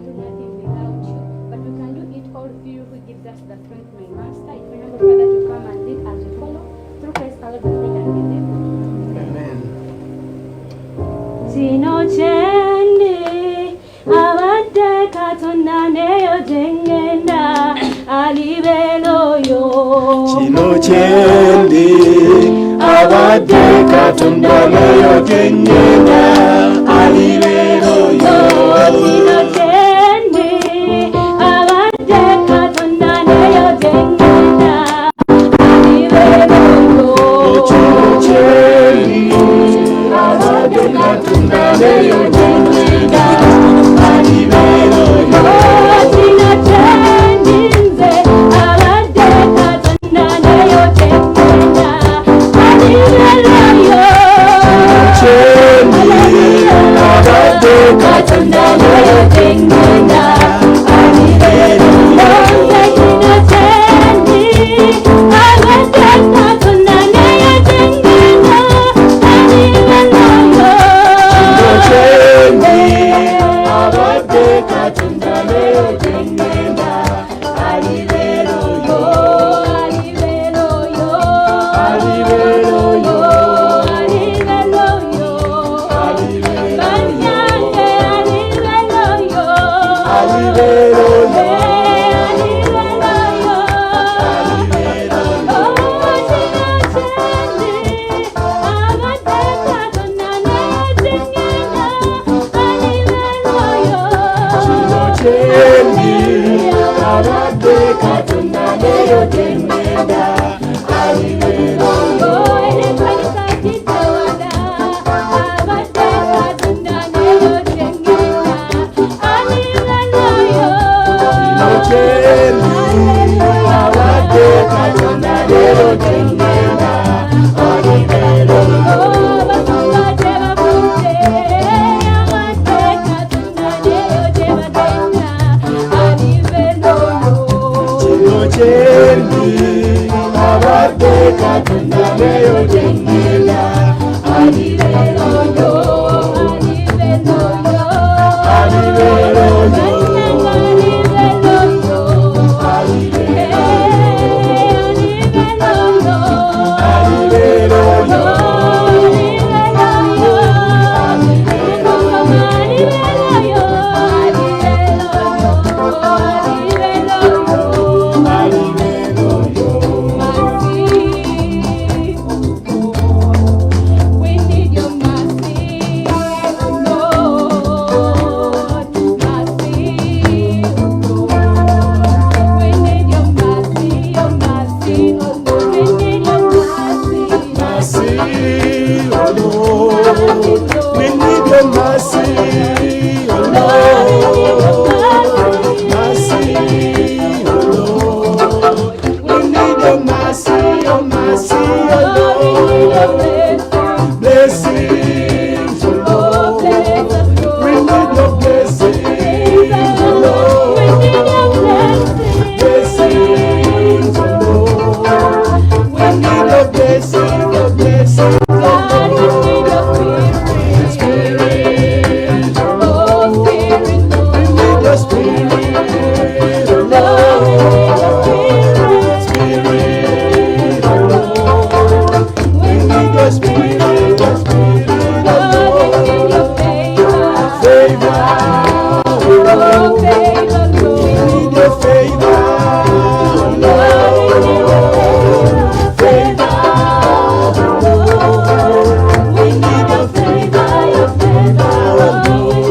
can do nothing without you, but we can do it all through you who gives us the strength, my Master. If we know Father to come and lead as we follow. Through Christ our Lord, we pray and believe. Amen. Kino kyendi abadde Katonda neyo gye ŋŋenda alibeera oyo. Kino kyendi abadde Katonda neyo gye ŋŋenda alibeera oyo. Kino kyendi abadde Katonda neyo gye ŋŋenda alibeera oyo. Kino kyendi abadde Katonda neyo gye ŋŋenda alibeera oyo. Kino kyendi nze abadde Katonda neyo gye ŋŋenda alibeera oyo. Kyendi abadde Katonda neyo gye ŋŋenda alibeera oyo. Nze kino kyendi abadde Katonda neyo gye ŋŋenda alibeera oyo. Kino kyendi abadde Katonda neyo gye ŋŋenda alibeera oyo. Alibeera oyo. Alibeera oyo. Alibeera oyo. Alibeera Bannange alibeera oyo. Alibeera oyo. Alibeera oyo. Alibeera oyo. Oh, kino kyendi abadde Katonda neyo gye ŋŋenda alibeera oyo. Kino kyendi abadde Katonda neyo gye ŋŋenda alibeera oyo. Ekkanisa kitawala abadde Katonda neyo gye ŋŋenda alibeera oyo. Kino kyendi abadde Katonda neyo gye ŋŋenda alibeera oyo. Abasumba gye bavudde abadde Katonda neyo gye bagenda alibeera oyo. Kino kyendi abadde Katonda neyo gye ŋŋenda alibeera oyo. Alibeera oyo. Alibeera oyo. Bannange alibeera oyo. Alibeera Alibeera oyo. Alibeera oyo. Alibeera oyo. Mukama alibeera oyo. Alibeera oyo. Alibeera oyo. Alibeera oyo. Mercy, oh God. We need your mercy, oh Lord. Mercy, oh God. We need your mercy, oh Lord. We need your mercy. Mercy, oh Lord. We need your mercy, oh Lord. Mercy, oh Lord. We need your mercy, your mercy, oh Lord. Blessings, oh Lord. We need your blessings, oh Lord. Blessings, oh Lord. We need your blessing, your blessing, oh Lord. Spirit, oh Lord. We need your spirit, oh Lord. Spirit, oh Lord. We need your spirit, oh Lord. Favor, oh Lord. We need your favor, oh Lord. Favor, oh Lord. We need your favor, oh Lord.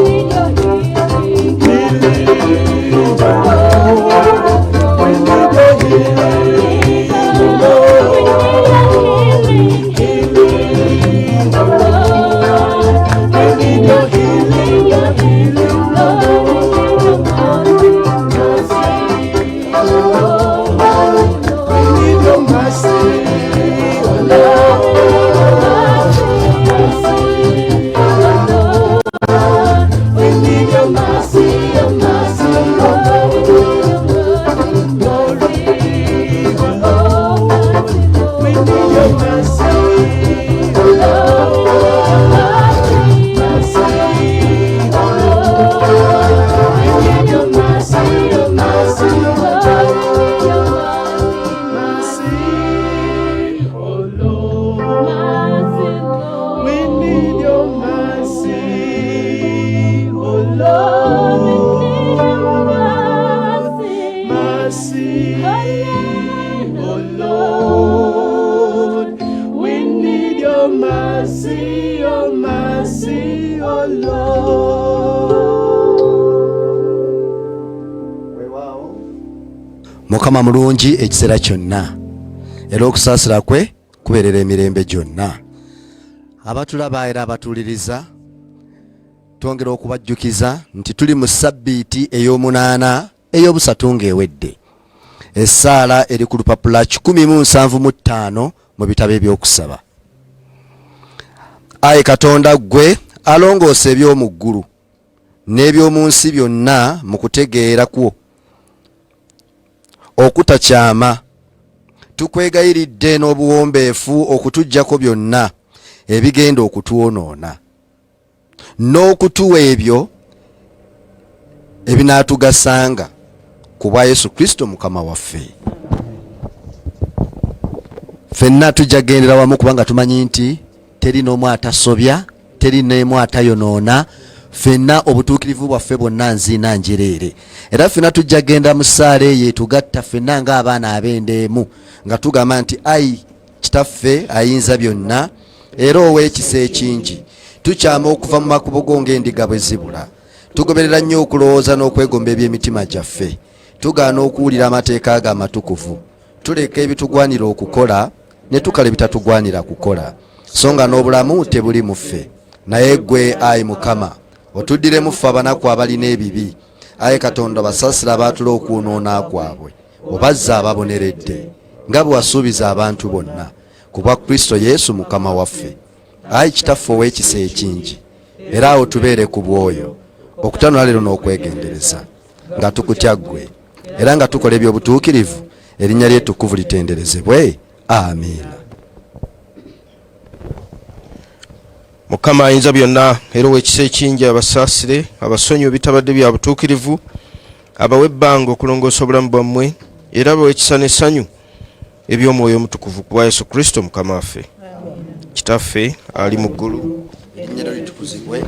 Healing, oh Lord. We need your healing, oh Lord. Healing, oh Lord. We need your healing, oh Lord. Mercy, oh Lord. We need your mercy, oh Lord. Mercy, oh Lord. We need your mercy, oh Lord. Mukama mulungi ekiseera kyonna, era okusaasira kwe kubeerera emirembe gyonna. Abatulaba era abatuuliriza, twongera okubajjukiza nti tuli mu ssabbiiti ey'omunaana ey'obusatu ng'ewedde. Essaala eri ku lupapula 175 mu bitabo eby'okusaba. Ayi Katonda, ggwe alongoosa eby'omu ggulu n'eby'omu nsi byonna mu kutegeera kwo okutakyama, tukwegayiridde n'obuwombeefu okutuggyako byonna ebigenda okutwonoona n'okutuwa ebyo ebinaatugasanga ku bwa Yesu Kristo Mukama waffe. Ffenna tujja kugendera wamu kubanga tumanyi nti teri n'omu atasobya, teri n'emu atayonoona. Ffenna obutuukirivu bwaffe bwonna nziina njereere, era ffenna tujja kugenda mu ssaala eyo etugatta ffenna ng'abaana ab'enda emu nga tugamba nti, Ayi Kitaffe ayinza byonna era ow'ekisa ekingi, tukyama okuva mu makubo go ng'endiga bwe zibula. Tugoberera nnyo okulowooza n'okwegomba eby'emitima gyaffe. Tugaana okuwulira amateeka go amatukuvu. Tuleka ebitugwanira okukola ne tukala ebitatugwanira kukola, so nga n'obulamu tebuli mu ffe. Naye ggwe, ayi Mukama, otuddiremu ffe abanaku abalina ebibi. Ayi Katonda, basaasira abaatula okwonoona kwabwe, obazze ababoneredde, nga bwe wasuubiza abantu bonna, ku bwa Kristo Yesu Mukama waffe. Ayi Kitaffe ow'ekisa ekingi, era awo tubeere ku bw'oyo okutanula leero n'okwegendereza, nga tukutya ggwe era nga tukola eby'obutuukirivu, erinnya lye ettukuvu litenderezebwe. Amiina. Mukama ayinza byonna era ow'ekisa ekingi abasaasire, abasonyiwe ebitabadde bya butuukirivu, abawe ebbanga okulongoosa obulamu bwammwe, era abawe ekisa n'essanyu eby'Omwoyo Omutukuvu ku bwa Yesu Kristo Mukama waffe. Kitaffe ali mu ggulu, erinnya lyo litukuzibwe,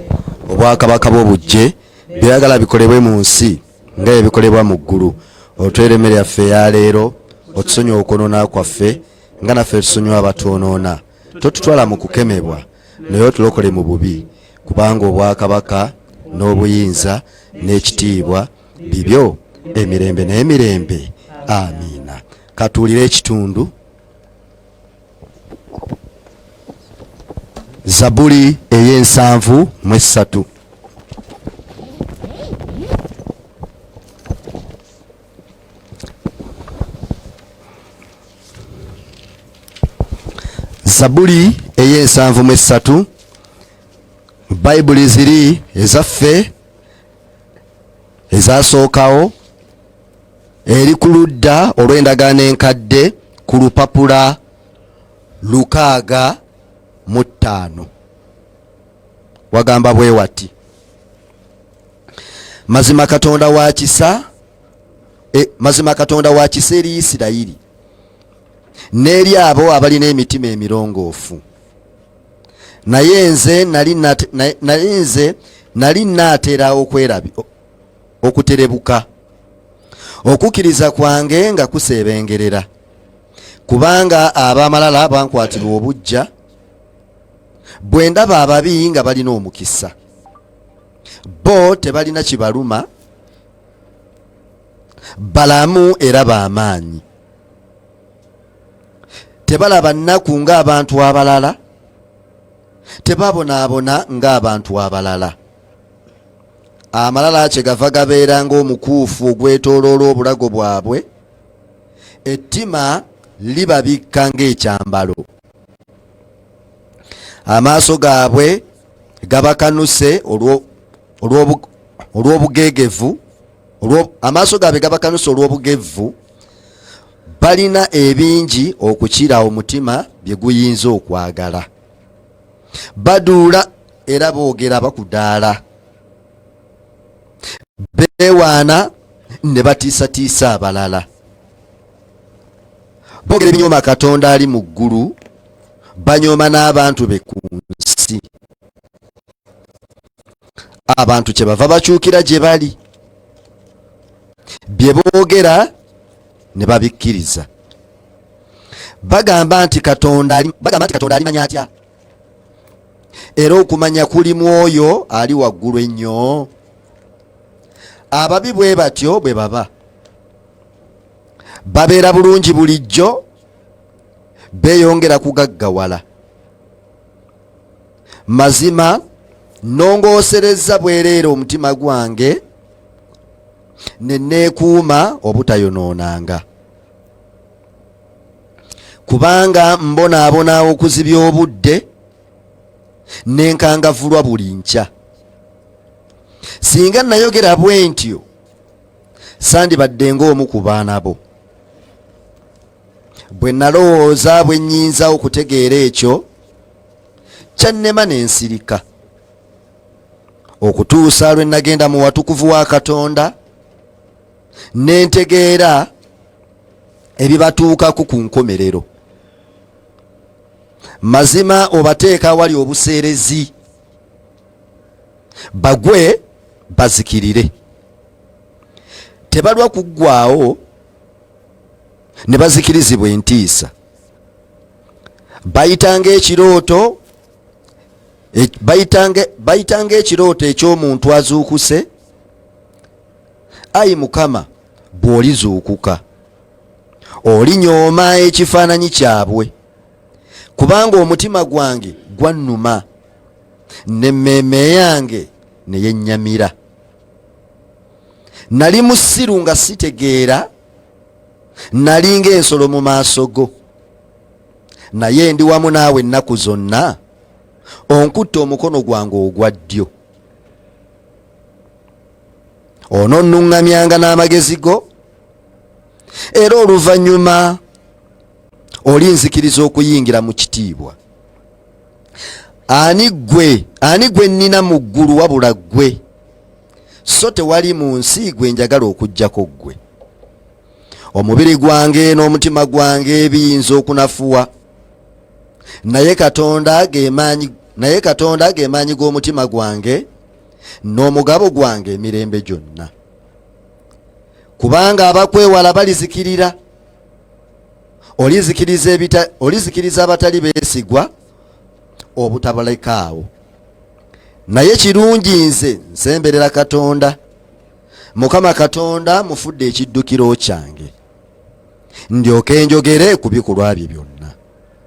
obwakabaka bwo bujje, by'oyagala bikolebwe mu nsi nga bwe bikolebwa mu ggulu. Otuweere emmere yaffe eya leero, otusonyiwe okwonoona kwaffe nga naffe tusonyiwa abatwonoona. Totutwala mu kukemebwa, naye otulokole mu bubi, kubanga obwakabaka n'obuyinza n'ekitiibwa bibyo emirembe n'emirembe. Amiina. Katuwulire ekitundu Zabuli ey'ensanvu mu essatu. Zabuli ey'ensanvu mu essatu. Bayibuli ziri ezaffe ezasookawo eri ku ludda olw'endagaano enkadde ku lupapula 65. Wagamba bwe wati: Mazima Katonda wa kisa, mazima Katonda wa kisa eri Isirayiri n'eri abo abalina emitima emirongoofu. Naye nze nali nze nali nnaatera okuterebuka, okukkiriza kwange nga kuseebengerera, kubanga ab'amalala bankwatirwa obuggya, bwe ndaba ababi nga balina omukisa. Bo tebalina kibaluma, balamu era b'amaanyi, tebalaba nnaku ng'abantu abalala, tebabonaabona ng'abantu abalala. Amalala kyegava gabeera ng'omukuufu ogwetooloola obulago bwabwe, ettima libabikka ng'ekyambalo. Amaaso gaabwe gabakanuse olw'obugeegevu, amaaso gaabwe gabakanuse olw'obugevu, balina ebingi okukira omutima bye guyinza okwagala. Baduula era boogera bakudaala, beewaana ne batiisatiisa abalala. Boogera ebinyooma Katonda ali mu ggulu, banyooma n'abantu be ku nsi. Abantu kye bava bakyukira gye bali, bye boogera ne babikkiriza. Bagamba nti Katonda alimanya atya? Era okumanya kuli mu oyo ali waggulu ennyo. Ababi bwe batyo bwe baba, Babeera bulungi bulijjo, beeyongera kugaggawala. Mazima nnongooserezza bwereere omutima gwange, ne neekuuma obutayonoonanga. Kubanga mbonaabona okuzibya obudde, ne nkangavvulwa buli nkya. Singa nayogera bwe ntyo, sandibadde ng'omu ku baana bo. Bwe nalowooza bwe nnyinza okutegeera ekyo, kyannema ne nsirika, okutuusa lwe nagenda mu watukuvu wa Katonda, ne ntegeera ebibatuukako ku nkomerero. Mazima obateeka awali obuseerezi, bagwe bazikirire, tebalwa kuggwaawo ne bazikirizibwa entiisa. Bayita ng'ekirooto e, bayita ng'ekirooto eky'omuntu azuukuse. Ayi Mukama, bw'olizuukuka olinyooma ekifaananyi kyabwe, kubanga omutima gwange gwannuma n'emmeeme yange ne yennyamira. Nali musiru nga sitegeera, nali ng'ensolo mu maaso go, naye ndi wamu naawe ennaku zonna, onkutte omukono gwange ogwa ddyo. Ononnuŋŋamyanga n'amagezi go, era oluvannyuma olinzikiriza okuyingira mu kitiibwa. Ani ggwe, ani gwe nnina mu ggulu wabula ggwe? So tewali mu nsi gwe njagala okuggyako ggwe. Omubiri gwange n'omutima gwange biyinza okunafuwa, naye Katonda ge maanyi, naye Katonda ge maanyi g'omutima gwange n'omugabo gwange emirembe gyonna. Kubanga abakwewala balizikirira, olizikiriza ebita, olizikiriza abatali beesigwa obutabalekaawo. Naye kirungi nze nsemberera Katonda. Mukama Katonda mufudde ekiddukiro kyange, ndyoke njogere ku bikolwa bye byonna,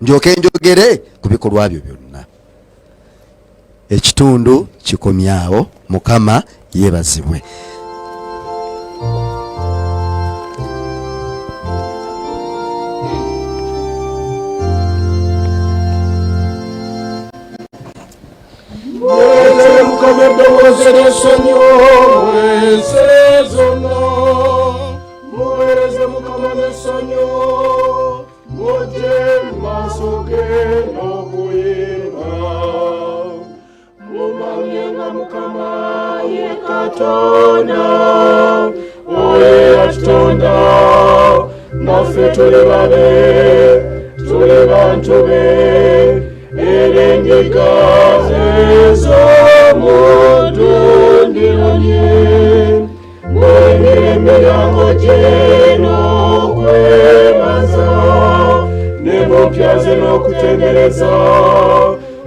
ndyoke njogere ku bikolwa byo byonna. Ekitundu kikomyawo. Mukama yeebazibwe. Mukama eddoboozi ery'essanyu mwensi zonna, muweereze Mukama n'essanyu, mujje mu maaso ge n'okuyimba. Mumanye nga Mukama ye Katonda, oyo eyatutonda, naffe tuli babe, tuli bantu be, era endiga ez'omu ddundiro lye. Muyingire emiryango gye n'okwebaza, ne mu mpya ze n'okutendereza,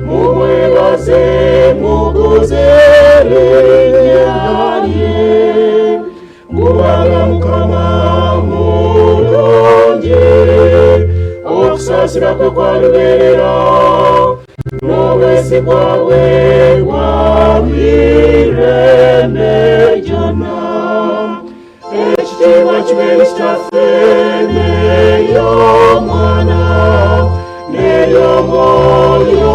mumwebaze, mukuze erinnya lye. Kubanga Mukama mulungi, okusaasira kwe kwa lubeerera, n'obwesigwa bwe bwa mirembe gyonna. Ekitiibwa kibe eri Kitaffe n'ey'Omwana n'ey'Omwoyo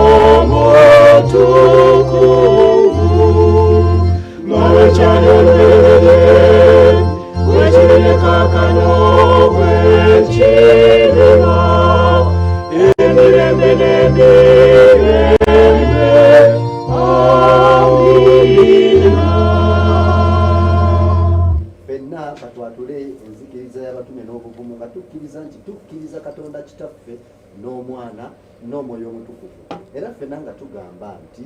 Omutukuvu, nga bwe kyali olubereberye, bwe kiri ne kaakano, bwe kiriba emirembe n'emirembe. Amiina. Ffenna katwatule enzikiriza y'abatume n'obuvumu nga tukkiriza nti tukkiriza Katonda Kitaffe n'Omwana n'Omwoyo Omutukuvu, era ffenna nga tugamba nti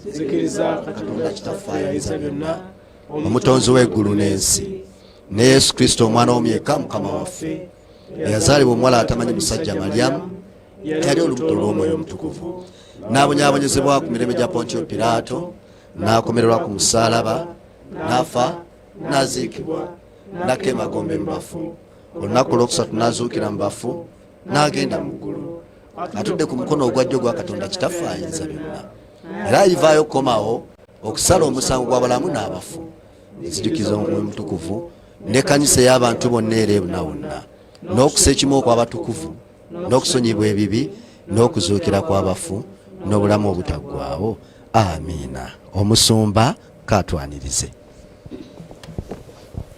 nzikiriza Katonda Kitaffe ayinza byonna, omutonzi w'eggulu n'ensi, ne Yesu Kristo omwana omu yekka Mukama waffe, eyazaalibwa omuwala atamanyi musajja Malyamu, eyali olubuto lw'Omwoyo Omutukuvu, n'abonyaabonyezebwa ku mirembe gya Pontiyo Piraato, n'akomererwa ku musaalaba, n'afa, n'aziikibwa, n'akka emagombe mu bafu, Olunaku olwokusatu n'azuukira mu bafu n'agenda mu ggulu, atudde ku mukono ogwa ddyo gwa Katonda Kitaffe ayinza byonna, era alivaayo okukomawo okusala omusango gw'abalamu n'abafu. Nzijukiza Omwoyo Mutukuvu n'ekkanisa ey'abantu bonna era ebuna wonna, n'okusa ekimu okw'abatukuvu, n'okusonyibwa ebibi, n'okuzuukira kw'abafu, n'obulamu obutaggwaawo. Amiina. Omusumba kaatwanirize.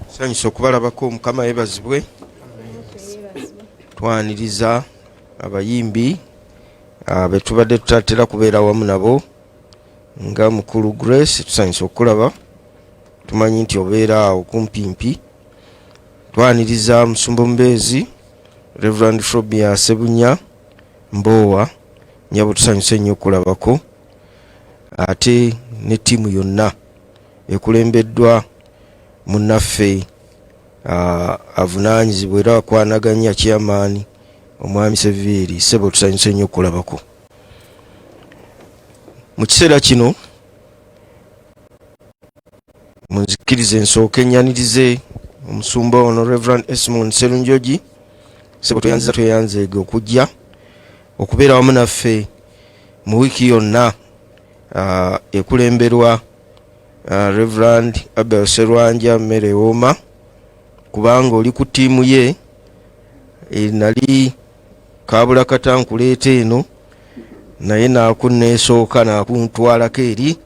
Sanyusa okubalabako. Mukama yebazibwe. Twaniriza abayimbi betubadde tutatera kubeera wamu nabo, nga mukulu Grace, tusanyusa okukulaba, tumanyi nti obeera awo kumpimpi. Twaniriza musumba omubeezi Reverend Frobia Sebunya Mboowa, nyabo tusanyuse nnyo okulabako, ate ne ttiimu yonna ekulembeddwa munnaffe avunaanyizibwa era akwanaganya chairman omwami Seviiri. Ssebo, tusanyuse nnyo okulabako. Mu kiseera kino munzikirize nsooke nnyanirize omusumba ono Reverend Esmond Serunjogi. Ssebo, tweyanziza, tweyanzeege okujja okubeera wamu naffe mu wiiki yonna ekulemberwa Reverend Abel Serwanja Mmerewooma, kubanga oli ku ttiimu ye. Nali kabula kata nkuleeta eno, naye nakunneesooka nakuntwalako eri.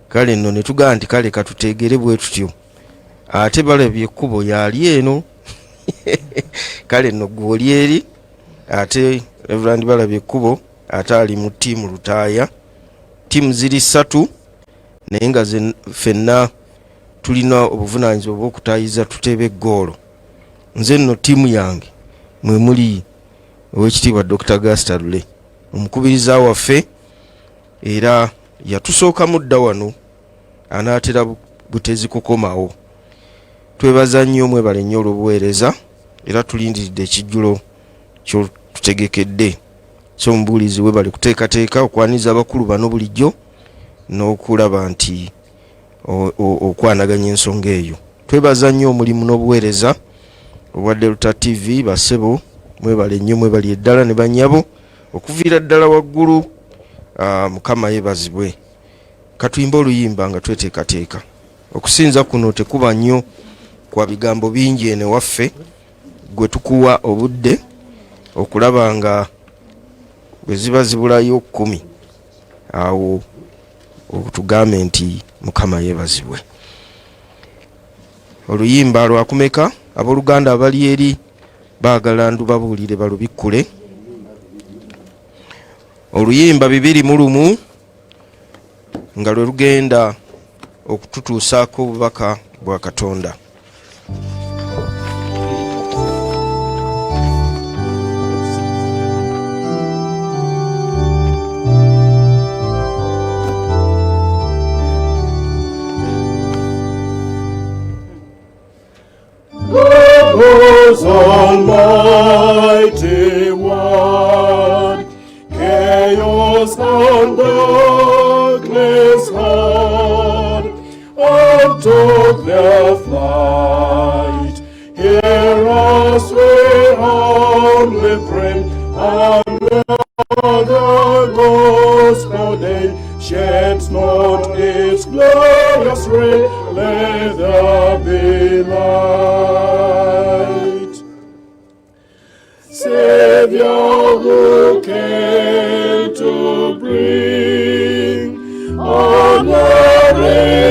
Kale nno ne tugamba nti kale katuteegere bwe tutyo, ate balabye ekkubo yaali eno. Kale nno gwe oli eri, ate Reverend balabye ekkubo ate ali mu ttiimu Lutaaya. Ttiimu ziri ssatu, naye nga ffenna tulina obuvunaanyizibwa obw'okutaayiza tuteebe eggoolo. Nze nno ttiimu yange mwe muli Oweekitiibwa Dr. Gaster Lule, omukubiriza waffe, era yatusookamu dda wano, anaatera butezi kukomawo. Twebaza nnyo, mwebale nnyo olw'obuweereza, era tulindiridde ekijjulo kyotutegekedde. So omubuulizi, webale kuteekateeka okwaniriza abakulu bano bulijjo n'okulaba nti okwanaganya ensonga eyo. Twebaza nnyo omulimu n'obuweereza obwa Delta TV. Basebo, mwebale nnyo, mwebali eddala ne banyabo okuviira ddala waggulu. Mukama yebazibwe. Katuyimbe oluyimba nga tweteekateeka. Okusinza kuno tekuba nnyo kwa bigambo bingi eno ewaffe, gwe tukuwa obudde okulaba nga bwe ziba zibulayo 10 awo otugambe nti Mukama yeebazibwe. Oluyimba lwakumeka? Abooluganda abali eri baagala ndubabuulire balubikkule. Oluyimba 201 nga lwe lugenda okututuusaako obubaka bwa Katonda. God Almighty One, chaos and darkness had, and took their flight. Hear us, we humbly pray, and the gospel day sheds not its glorious ray, let there be light. Savior who came to bring honor,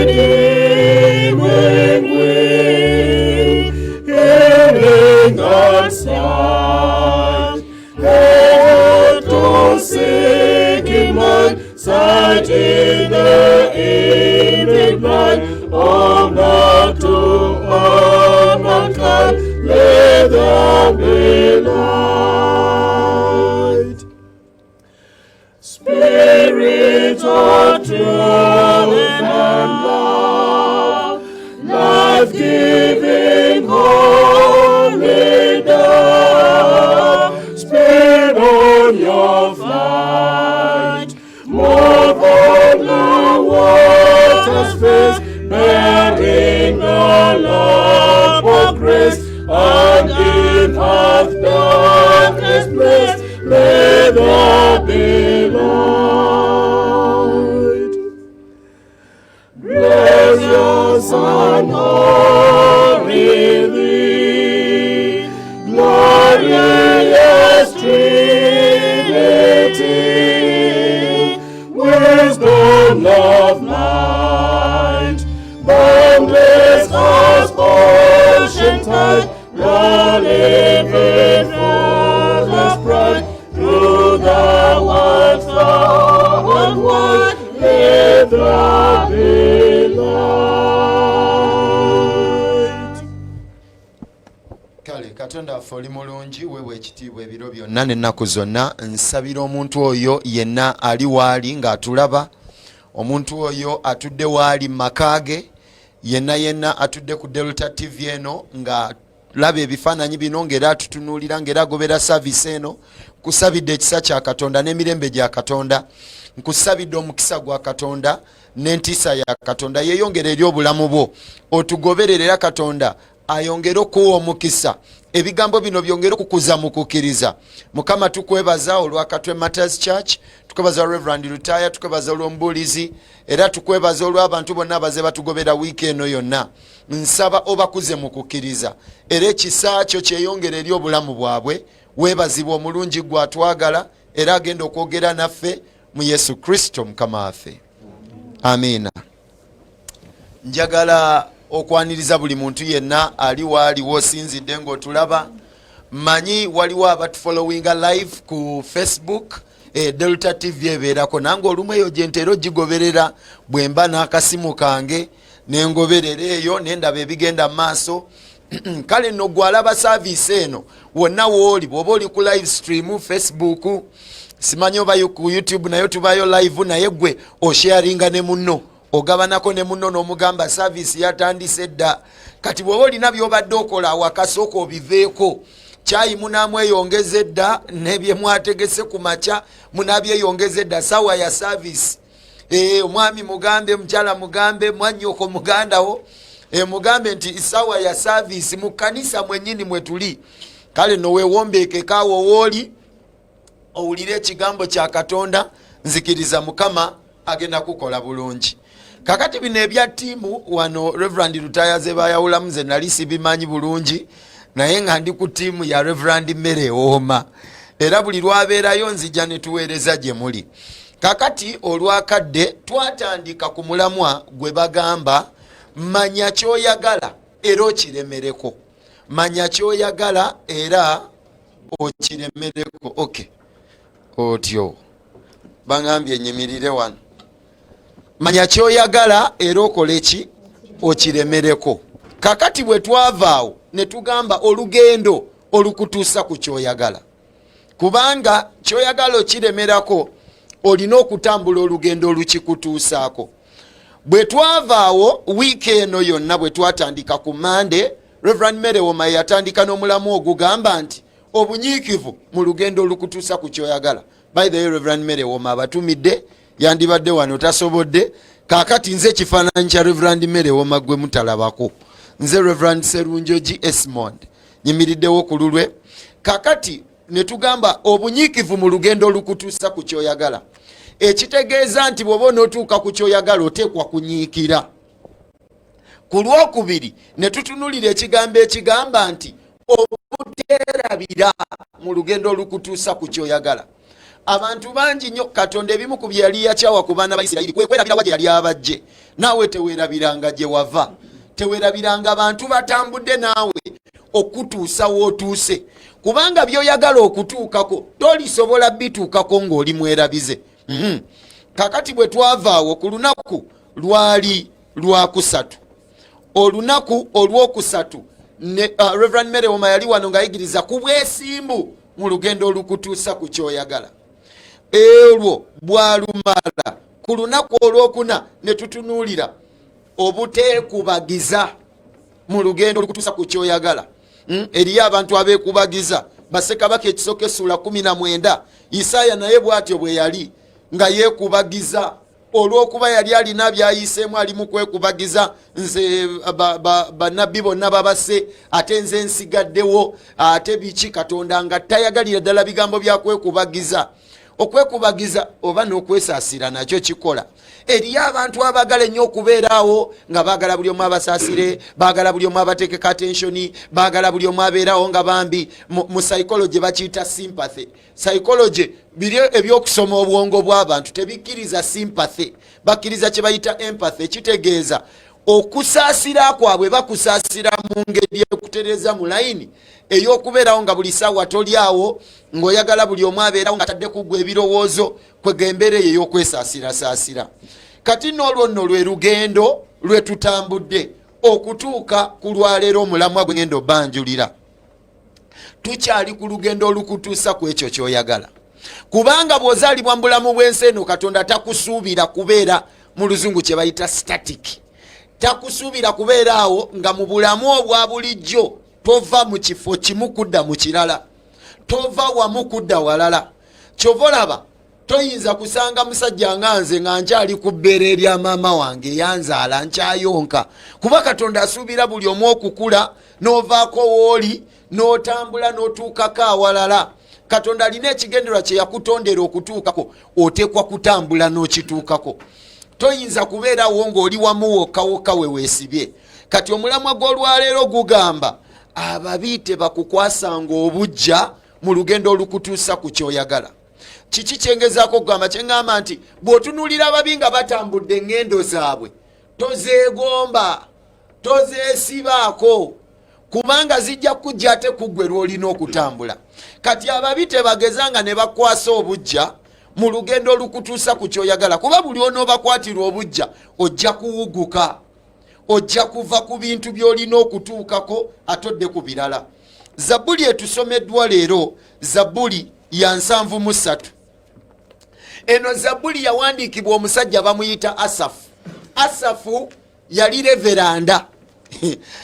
redeeming wing, healing and sight, hail to seeking mind, sight in the evening light, honor to all mankind, let there be light. Spirit of truth and love, life-giving holy dove, speed on your flight, move on the tide, Rolling with fearless pride through the world far and wide. Let there be light. Kale Katonda waffe oli mulungi, weebwa ekitiibwa ebiro byonna n'ennaku zonna. Nsabira omuntu oyo yenna ali waali ng'atulaba, omuntu oyo atudde waali mu maka ge, yenna yenna atudde ku Delta TV eno nga laba ebifaananyi bino, ng'era atutunuulira, ng'era agobera saavisi eno, nkusabidde ekisa kya Katonda n'emirembe gya Katonda. Nkusabidde omukisa gwa Katonda n'entiisa ya Katonda yeeyongere eri obulamu bwo, otugoberere, era Katonda ayongere okuwa omukisa, ebigambo bino byongere okukuza mu kukkiriza. Mukama, tukwebaza olwa Katwe Matters Church, tukwebaza Reverand Lutaya, tukwebaza olw'omubuulizi, era tukwebaza olw'abantu bonna abaze batugobera wiiki eno yonna. Nsaba obakuze mu kukkiriza, era ekisa kyo kyeyongere eri obulamu bwabwe. Weebazibwa omulungi gwe atwagala era agenda okwogera naffe, mu Yesu Kristo Mukama waffe, amiina. Njagala okwaniriza buli muntu yenna ali waali wosinzidde ng'otulaba. Manyi waliwo abatufollowinga live ku Facebook, Delta TV ebeerako, nange olumu eyo gyenteera ogigoberera bwe mba n'akasimu kange nengoberera eyo nendaba ebigenda mu maaso. Kale nno gwalaba saaviisi eno wonna wooli, bw'oba oli ku live stream Facebook, simanyi oba ku YouTube nayo tubayo live, naye gwe osharinga ne munno, ogabanako ne munno n'omugamba saaviisi yatandise dda. Kati bw'oba olina by'obadde okola awaka, sooka obiveeko. Kyayi munaamweyongeza edda, nebyemwategese ku makya munabyeyongeza edda, saawa ya saaviisi. Omwami mugambe, mukyala mugambe, mwanyoko, mugandawo, mugambe nti sawa ya saavisi mu kkanisa mwenyini mwe tuli. Kale nowewombeekekaawo wooli owulire ekigambo kya Katonda. Nzikiriza Mukama agenda kukola bulungi. Kakati bino ebya ttiimu wano Reverand Lutaya ze bayawulamu, ze nali sibimanyi bulungi, naye nga ndi ku ttiimu ya Reverand Mere Ewooma, era buli lwabeerayo nzija ne tuweereza gye muli. Kakati olwakadde twatandika ku mulamwa gwe bagamba manya kyoyagala era okiremereko, manya kyoyagala era okiremereko. Ok, otyo bagambye nyimirire wano. Manya kyoyagala era okole ki? Okiremereko. Kakati bwe twavaawo ne tugamba olugendo olukutuusa ku kyoyagala, kubanga kyoyagala okiremerako olina okutambula olugendo olukikutuusaako. Bwe twavaawo wiiki eno yonna, bwe twatandika ku Mande, Reverand Mary Woma yatandika n'omulamu ogugamba nti obunyiikivu mu lugendo olukutuusa ku kyoyagala. By the way, Reverand Mary Woma abatumidde, yandibadde wano, tasobodde. Kaakati nze ekifaananyi kya Reverand Mary Woma gwe mutalabako, nze Reverand Serunjogi Esmond, nyimiriddewo ku lulwe. Kakati ne tugamba obunyiikivu mu lugendo olukutuusa ku kyoyagala, ekitegeeza nti bw'oba onootuuka ku kyoyagala oteekwa kunyiikira. Ku Lwokubiri ne tutunulira ekigambo ekigamba nti obuteerabira mu lugendo olukutuusa ku kyoyagala. Abantu bangi nnyo, Katonda ebimu ku bye yali yakyawa ku baana ba Isirayiri kwe kwerabira wa gye yali abajje. Naawe teweerabiranga gye wava, teweerabiranga bantu batambudde naawe okutuusa w'otuuse, kubanga by'oyagala okutuukako tolisobola bituukako ng'oli mwerabize. Kakati bwe twavaawo ku lunaku lwali Lwakusatu, olunaku Olwokusatu ne Reverand Mary Woma yali wano ng'ayigiriza ku bwesimbu mu lugendo olukutuusa ku kyoyagala. Olwo bwalumala, ku lunaku Olwokuna ne tutunuulira obuteekubagiza mu lugendo olukutuusa ku kyoyagala. Eriyo abantu abeekubagiza. Bassekabaka ekisooka essula 19, Isaaya naye bw'atyo bwe yali nga yeekubagiza olw'okuba yali alina byayiseemu, ali mu kwekubagiza, nze bannabbi bonna babase, ate nze nsigaddewo, ate biki? Katonda nga tayagalira ddala bigambo bya kwekubagiza. Okwekubagiza oba n'okwesaasira nakyo kikola. Eriyo abantu abagala ennyo okubeeraawo nga baagala buli omu abasaasire, baagala buli omu abateekeko attention, baagala buli omu abeerawo nga bambi. Mu psychology bakiyita sympathy. Psychology, biri ebyokusoma obwongo bw'abantu, tebikkiriza sympathy, bakkiriza kye bayita empathy, ekitegeeza Okusaasira kwabwe bakusaasira mu ngeri ekutereeza mu layini ey'okubeerawo nga buli ssaawa toli awo ng'oyagala buli omu abeerawo nga tadde kuggwa ebirowoozo kwega embeera eyo ey'okwesaasirasaasira. Kati nno olwo nno lwe lugendo lwe tutambudde okutuuka ku lwaleero omulamwa gwe ngenda obanjulira. Tukyali ku lugendo olukutuusa ku ekyo ky'oyagala, kubanga bw'ozaalibwa mu bulamu bw'ensi eno Katonda takusuubira kubeera mu luzungu kye bayita static. Takusuubira kubeera awo nga mu bulamu obwa bulijjo tova mu kifo kimu kudda mu kirala, tova wamu kudda walala. Kyova olaba toyinza kusanga musajja nga nze nga nkyali ku bbeere erya maama wange eyanzaala nkyayonka, kuba Katonda asuubira buli omu okukula n'ovaako wooli n'otambula n'otuukako awalala. Katonda alina ekigendererwa kye yakutondera okutuukako, oteekwa kutambula n'okituukako. Toyinza kubeerawo ng'oli wamu wokka wokka we weesibye. Kati omulamwa gw'olwaleero gugamba ababi tebakukwasanga obujja mu lugendo olukutuusa ku kyoyagala. Kiki kyengezaako okugamba? Kyeŋŋamba nti bw'otunuulira ababi nga batambudde eŋŋendo zaabwe, tozeegomba, tozeesibaako, kubanga zijja kujja ate kuggwe lw'olina okutambula. Kati ababi tebageza nga ne bakwasa obujja mu lugendo olukutuusa ku kyoyagala, kuba buli onoobakwatira obujja ojja kuwuguka, ojja kuva ku bintu by'olina okutuukako ate odde ku birala. Zabbuli etusomeddwa leero zabbuli ya 73. Eno zabbuli yawandiikibwa omusajja bamuyita Asafu. Asafu yali reveranda,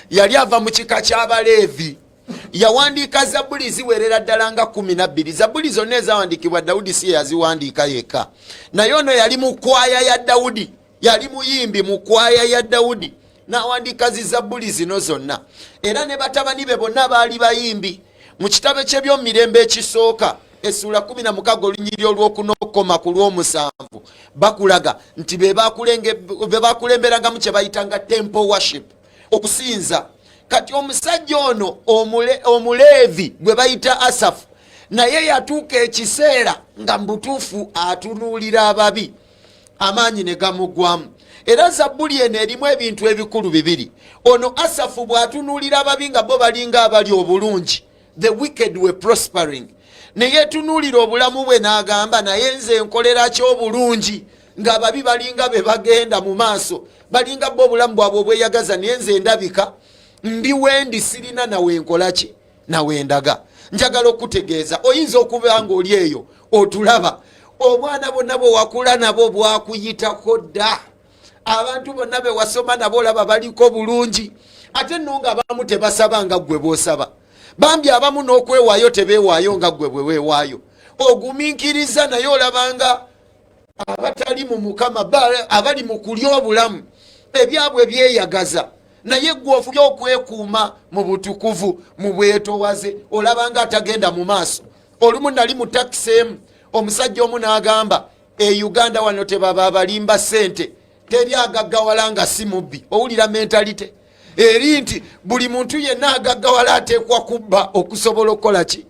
yali ava mu kika ky'Abaleevi. Yawandiika zabbuli ziwerera ddala nga 12. Zabbuli zonna ezawandiikibwa Dawudi si yeyaziwandiika yekka, naye ono yali mu kwaya ya Dawudi, yali muyimbi mu kwaya ya Dawudi n'awandiika zizabbuli zino zonna. Era ne batabani be bonna baali bayimbi. Mu kitabo ky'ebyomumirembe ekisooka essuula 16 olunyiriri olw'okunokoma ku lw'omusanvu bakulaga nti be bakulemberangamu kye bayitanga temple worship, okusinza. Kati omusajja ono Omuleevi gwe bayita Asafu naye yatuuka ekiseera nga mu butuufu atunuulira ababi, amaanyi ne gamuggwamu. Era zabbuli eno erimu ebintu ebikulu bibiri. Ono Asafu bw'atunuulira ababi nga bo balinga abali obulungi, the wicked were prospering, ne yeetunuulira obulamu bwe n'agamba, naye nze nkolera ki obulungi ng'ababi balinga be bagenda mu maaso, balinga bo obulamu bwabwe obweyagaza, naye nze ndabika ndi wendi sirina nawe nkola ki nawe ndaga. Njagala okutegeeza oyinza okuba ng'oli eyo otulaba, obwana bwonna bwe wakula nabo bwakuyitako dda, abantu bonna be wasoma nabo olaba baliko bulungi, ate nno nga abamu tebasaba nga ggwe bw'osaba, bambi abamu n'okwewaayo tebeewaayo nga ggwe bwe weewaayo, ogumiikiriza naye olabanga abatali mu Mukama abali mu kulya obulamu ebyabwe byeyagaza, naye gwe ofubye okwekuuma mu butukuvu mu bwetowaze, olabanga atagenda mu maaso. Olumu nali mu takisi emu, omusajja omu n'agamba, e Uganda wano tebaba abalimba ssente, teri agaggawala nga si mubbi. Owulira mentalite eri nti buli muntu yenna agaggawala ateekwa kubba okusobola okukola ki?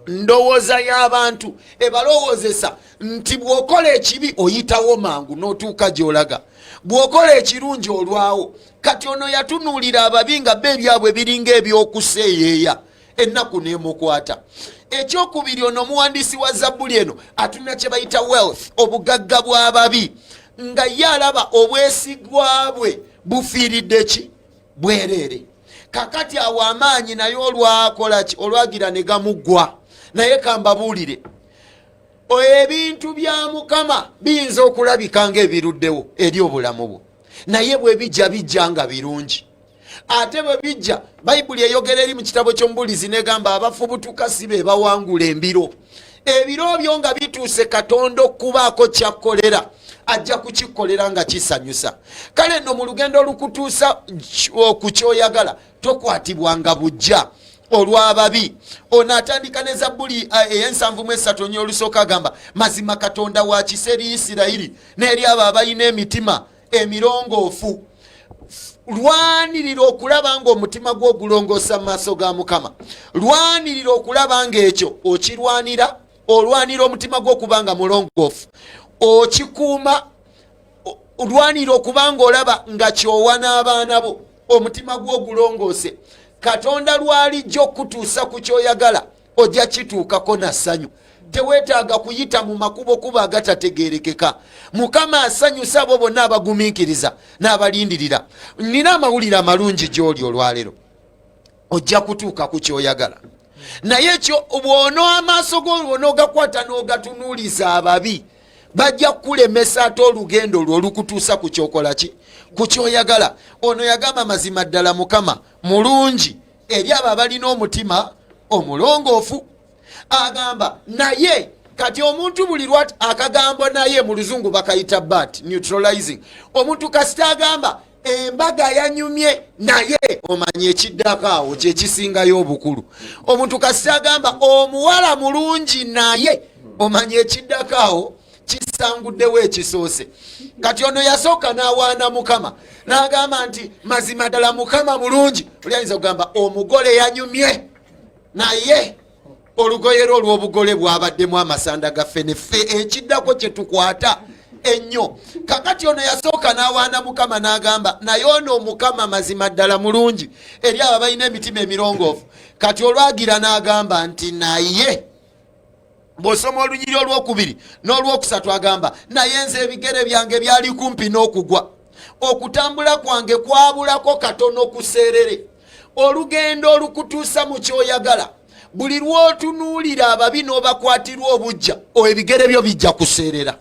Ndowooza y'abantu ebalowoozesa nti bw'okola ekibi oyitawo mangu n'otuuka gy'olaga, bw'okola ekirungi olwawo. Kati ono yatunuulira ababi nga bo ebyabwe biringa ebyokuseeyeeya, ennaku n'emukwata. Ekyokubiri, ono omuwandiisi wa zabbuli eno atunula kye bayita wealth, obugagga bw'ababi, nga ye alaba obwesigwa bwe bufiiridde ki bwereere. Kakati awo amaanyi naye olwakola ki olwagira ne gamuggwa. Naye kambabuulire, ebintu bya Mukama biyinza okulabika ng'ebiruddewo eri obulamu bwo, naye bwe bijja bijja nga birungi. Ate bwe bijja, Bayibuli eyogera eri mu kitabo ky'Omubulizi negamba abafubutuka si be bawangula embiro. Ebiro byo nga bituuse Katonda okubaako kyakkolera, ajja kukikolera nga kisanyusa. Kale nno mu lugendo olukutuusa ku kyoyagala tokwatibwanga bujja olw'ababi. Ono atandika ne zabbuli ey'ensanvu mu esatu onye olusooka agamba, mazima Katonda wa kisa eri Isirayiri n'eri abo abalina emitima emirongoofu. Lwanirira okulaba ng'omutima gwo ogulongoosa mu maaso ga Mukama. Lwanirira okulaba ng'ekyo okirwanira, olwanira omutima gwo okuba nga mulongoofu, okikuuma. Lwanira okuba nga olaba nga kyowa n'abaana bo, omutima gwo ogulongoose. Katonda lwalijja okukutuusa ku kyoyagala, ojja kituukako na ssanyu. Teweetaaga kuyita mu makubo kuba agatategeerekeka. Mukama asanyusa abo bonna abagumiikiriza n'abalindirira. Nina amawulire amalungi gy'oli olwaleero, ojja kutuuka ku kyoyagala. Naye ekyo bw'ono amaaso go bw'onoogakwata n'ogatunuuliza ababi, bajja kukulemesa ate olugendo lwo olukutuusa ku kyokola ki, ku kyoyagala. Ono yagamba, mazima ddala Mukama mulungi eri abo abalina omutima omulongoofu. Agamba naye kati omuntu buli lwat akagambo naye mu luzungu bakayita but neutralizing. Omuntu kasita agamba embaga yanyumye, naye omanya ekiddako awo kyekisingayo obukulu. Omuntu kasita agamba omuwala mulungi, naye omanya ekiddako awo kisanguddewo ekisoose. Kati ono yasooka n'awaana Mukama n'agamba nti mazima ddala Mukama mulungi. Oli ayinza okugamba omugole yanyumye, naye olugoye lwo olw'obugole bwabaddemu amasanda gaffe ne ffe ekiddako kye tukwata ennyo. Kakati ono yasooka n'awaana Mukama n'agamba naye ono Omukama mazima ddala mulungi eri abo abalina emitima emirongoofu. Kati olwagira n'agamba nti naye, bw'osoma olunyiri olwokubiri n'olwokusatu, agamba naye nze ebigere byange byali kumpi n'okugwa, okutambula kwange kwabulako katono kuseerere. Olugendo olukutuusa mu kyoyagala, buli lw'otunuulira ababi n'obakwatirwa obujja, ebigere byo bijja kuseerera.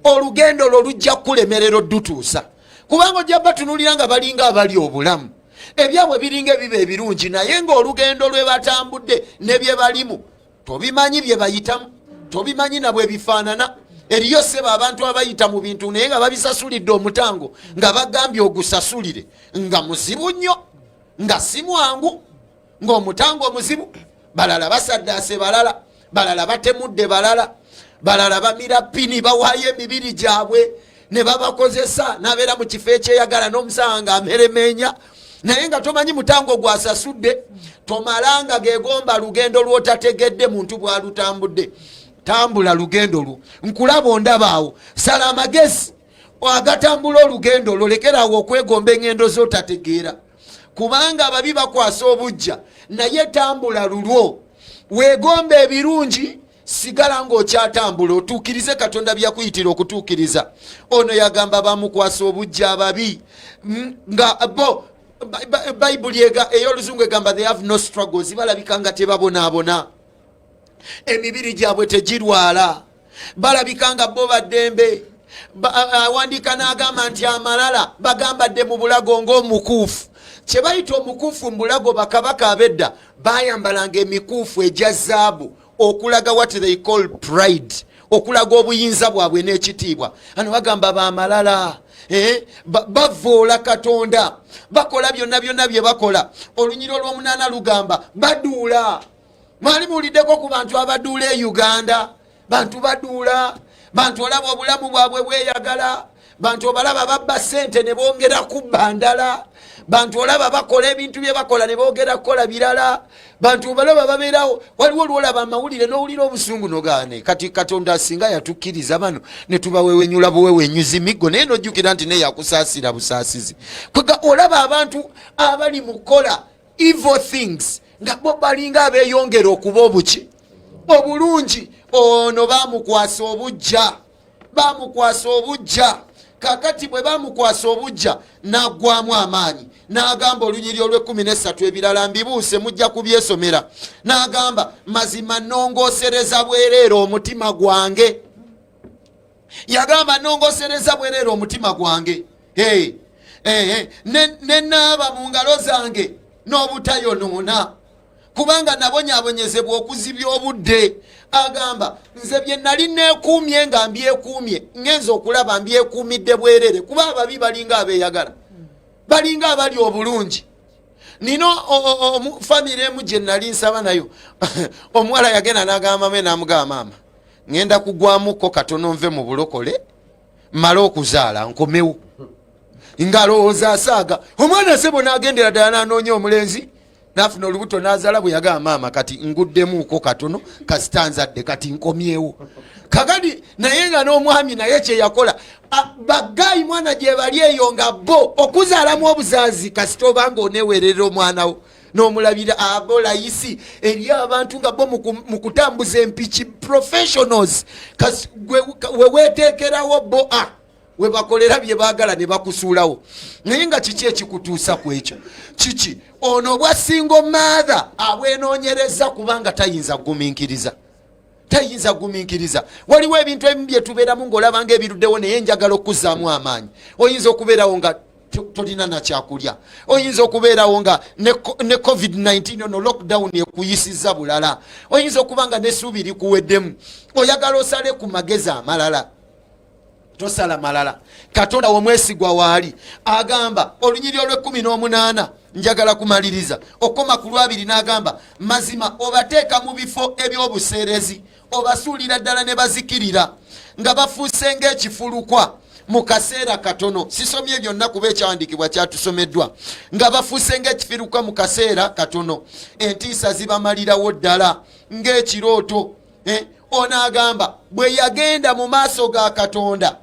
Olugendo lwo lujja kukulemerera oddutuusa, kubanga ojja batunuulira nga balinga abali obulamu, ebyabwe biringa ebiba ebirungi, naye ng'olugendo lwe batambudde ne bye balimu tobimanyi, bye bayitamu tobimanyi nabwe bifaanana. Eriyo seba abantu abayita mu bintu naye nga babisasulidde omutango, nga bagambye ogusasulire nga muzibu nnyo, nga si mwangu, ng'omutango omuzibu. Balala basaddaase, balala balala batemudde, balala balala bamira pini, bawaayo emibiri gyabwe ne babakozesa, n'abeera mu kifo ekyeyagala n'omusanga nga ameremeenya, naye nga tomanyi mutango gwasasudde. Tomalanga gegomba lugendo lw'otategedde muntu bw'alutambudde. Tambula lugendo lwo, nkulaba ondabaawo. Sala amagezi agatambula olugendo lwo, lekeraawo okwegomba eŋŋendo z'otategeera, kubanga ababi bakwasa obujja. Naye tambula lulwo, weegomba ebirungi, sigala ng'okyatambula otuukirize Katonda byakuyitira okutuukiriza. Ono yagamba bamukwasa obujja ababi nga bo Bayibuli ey'oluzungu egamba they have no struggles, balabika nga tebabonaabona, emibiri gyabwe tegirwala, balabika nga bo baddembe. Awandiika n'agamba nti amalala bagambadde mu bulago ng'omukuufu. Kye bayita omukuufu mu bulago, bakabaka ab'edda bayambalanga emikuufu egya zaabu okulaga what they call pride, okulaga obuyinza bwabwe n'ekitiibwa. Ano bagamba bamalala, eh, bavoola Katonda, bakola byonna byonna bye bakola. Olunyiri olw'omunaana lugamba baduula. Mwali muwuliddeko ku bantu abaduula e Uganda? Bantu baduula, bantu olaba obulamu bwabwe bweyagala, bantu obalaba babba sente ne bongera kubba ndala, bantu olaba bakola ebintu bye bakola ne bongera kukola birala, bantu obalaba babeerawo. Waliwo olwolaba amawulire n'owulira obusungu nogaane, kati Katonda singa yatukkiriza bano ne tubawewenyula buwewenyuzi miggo, naye nojjukira nti naye yakusaasira busaasizi. Kwega olaba abantu abali mu kukola evil things nga bo balinga abeeyongera okuba obuki obulungi. Ono bamukwasa obujja, bamukwasa obujja. Kakati bwe bamukwasa obujja n'aggwamu amaanyi, n'agamba olunyiri olw'ekkumi n'essatu, ebirala mbibuuse mujja kubyesomera, n'agamba mazima nnongoosereza bwereere omutima gwange. Yagamba nnongoosereza bwereere omutima gwange, hey, hey, ne naaba mu ngalo zange n'obutayonoona, kubanga nabonyabonyezebwa okuzibya obudde. Agamba nze bye nali neekuumye nga mbyekuumye, ngenza okulaba mbyekuumidde bwerere, kuba ababi balinga abeeyagala, balinga abali obulungi. Nina famire emu gye nali nsaba nayo, omuwala yagenda n'agamba me, n'amugamba maama ŋŋenda kugwamuko katono nve mu bulokole mmale okuzaala nkomewo. Ngalowooza asaaga omwana sebo, n'agendera ddala n'anoonya omulenzi. Nafuna olubuto nazala. Bwe yagamba maama kati nguddemuuko katono, kasita nzadde, kati nkomyewo kakati. Naye nga n'omwami naye kyeyakola, bagayi mwana gye bali eyo nga bo okuzaalamu obuzaazi, kasita obanga onewerera omwana wo n'omulabira abo layisi eri abantu nga bo mu kutambuza empiki professionals, weweteekerawo bo a webakolera bye baagala ne bakusuulawo. Naye nga kiki ekikutuusa ku ekyo? Kiki? Ono obwa single mother abwenoonyereza kubanga tayinza kugumiikiriza, tayinza kugumiikiriza. Waliwo ebintu ebimu byetubeeramu ng'olaba nga ebiruddewo, naye njagala okuzaamu amaanyi. Oyinza okubeerawo nga tolina nakyakulya, oyinza okubeerawo nga ne COVID-19 ono lockdown ekuyisiza bulala, oyinza okuba nga nesuubi likuweddemu, oyagala osale ku magezi amalala. Tosala malala. Katonda omwesigwa waali. Agamba olunyiri olwekumi n'omunaana, njagala kumaliriza okoma ku lwabiri, n'agamba, mazima obateeka mu bifo eby'obuseerezi, obasuulira ddala ne bazikirira, nga bafuuse ng'ekifulukwa mu kaseera katono. Sisomye byonna kuba ekyawandiikibwa kyatusomeddwa. Nga bafuuse ng'ekifulukwa mu kaseera katono, entiisa zibamalirawo ddala ng'ekirooto. Ono agamba bwe yagenda mu maaso ga Katonda,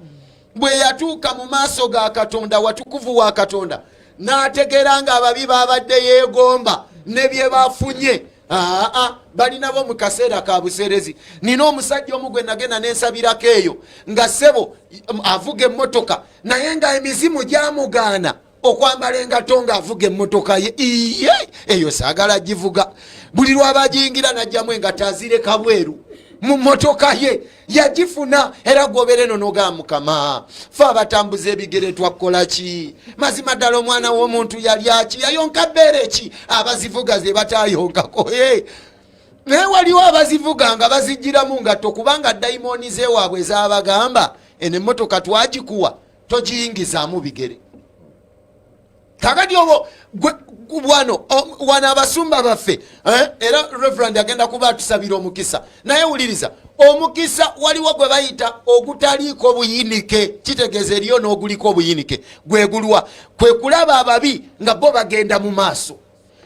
bwe yatuuka mu maaso ga Katonda, watukuvu wa Katonda, n'ategeera nga ababi babadde yeegomba ne bye bafunye. Aa, balinabo mu kaseera ka buseerezi. Nina omusajja omu gwe nagenda nensabirako eyo, nga ssebo avuga emmotoka, naye nga emizimu gyamugaana okwambala engato ng'avuga emmotoka ye. Iye, eyo saagala givuga. Buli lwaba agiyingira najjamu engato azireka bweru mu mmotoka ye. Yagifuna era gobera eno nogaa, Mukama, fe abatambuza ebigere twakukola ki? Mazima ddala omwana w'omuntu yalyaki? Yayonka bbeere ki abazivuga ze batayonkako? Naye waliwo abazivuga nga bazigiramu ngatto, kubanga dayimooni zewaabwe zabagamba, eno emmotoka twagikuwa, togiyingizaamu bigere. Kakati obwo wano wano abasumba baffe, era Reverend agenda kuba atusabira omukisa. Naye wuliriza, omukisa waliwo gwe bayita ogutaliiko buyinike, kitegeeza eriyo n'oguliko obuyinike. Gwegulwa kwe kulaba ababi nga bo bagenda mu maaso,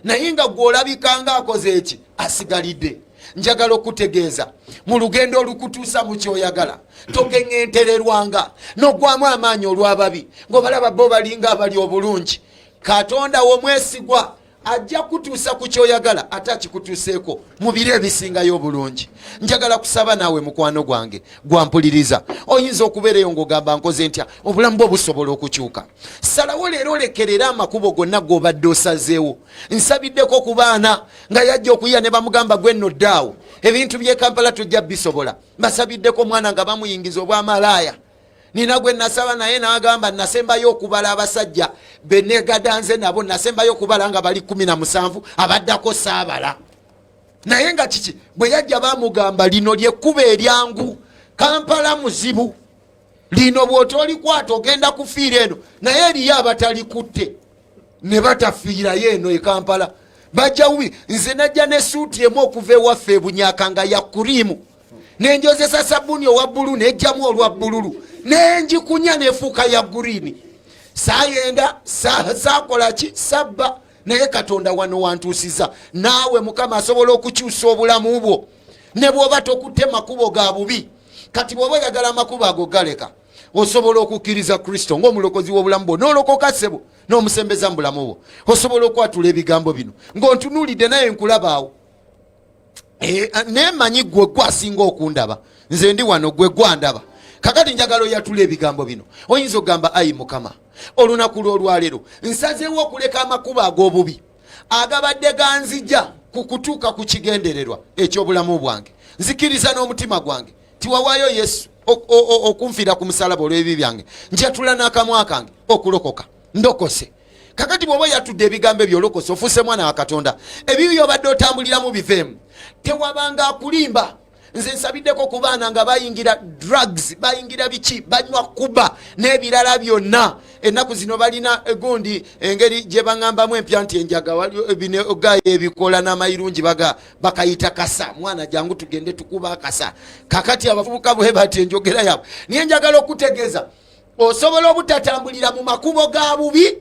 naye nga gwolabika nga akoze eki asigalidde. Njagala okutegeeza, mu lugendo olukutuusa mu kyoyagala, togeŋŋentererwanga n'ogwamu amaanyi olw'ababi ng'obalaba bo balinga abali obulungi. Katonda womwesigwa, ajja kutuusa ku kyoyagala, ate akikutuuseeko mu biro ebisingayo obulungi. Njagala kusaba naawe, mukwano gwange gwampuliriza. Oyinza okubeereyo ng'ogamba, nkoze ntya obulamu bwo busobola okukyuka? Salawo leero olekerere amakubo gonna g'obadde osazeewo. Nsabiddeko ku baana nga yajja okuyiya ne bamugamba, gwe nno ddaawo, ebintu by'e Kampala tojja bisobola. Basabiddeko omwana nga bamuyingiza obwamalaaya. Nina gwe nasaba naye n'agamba, nasembayo okubala abasajja benegadanze nabo, nasembayo okubala nga bali 17, abaddako saabala. Naye nga kiki? Bwe yajja bamugamba, lino lyekkuba eryangu, Kampala muzibu, lino bw'otolikwata ogenda kufiira eno. Naye eriyo abatalikutte ne batafiirayo eno e Kampala, bajja wubi. Nze najja ne suuti emu okuva ewaffe ebunyaka nga ya kuriimu, nenjozesa sabbuuni owa bbulu, nejjamu olwa bbululu, nenjikunya nefuuka ya green. Saayenda, saakola ki, sabba, naye Katonda wano wantuusiza. Naawe Mukama asobola okukyusa obulamu bwo ne bw'oba tokutte makubo ga bubi. Kati bw'oba oyagala amakubo ago galeka, osobola okukkiriza Kristo ng'omulokozi w'obulamu bwo, n'olokoka ssebo, n'omusembeza mu bulamu bwo. Osobola okwatula ebigambo bino ng'ontunuulidde, naye nkulabaawo. Naye manyi gwe gwasinga okundaba, nze ndi wano, gwe gwandaba. Kakati njagala oyatula ebigambo bino. Oyinza okugamba, ayi Mukama, olunaku lw'olwaleero nsazeewo okuleka amakubo ag'obubi agabadde ganzija ku kutuuka ku kigendererwa eky'obulamu bwange. Nzikiriza n'omutima gwange tiwawaayo Yesu okunfiira ku musalaba olw'ebibi byange. Njatula n'akamwa kange okulokoka, ndokose. Kakati bw'oba oyatudde ebigambo ebyo, olokose, ofuuse mwana wa Katonda. Ebibi byobadde otambuliramu biveemu, tewabanga akulimba. Nze nsabiddeko ku baana nga bayingira drugs, bayingira biki, banywa kuba n'ebirala byonna. Ennaku zino balina egundi engeri gye baŋŋambamu empya nti enjaga bino gayo ebikola n'amayirungi, baga bakayita kasa. Mwana jangu tugende tukuba akasa. Kakati abavubuka bwe bati enjogera yaabwe. Naye njagala okutegeeza, osobola obutatambulira mu makubo ga bubi.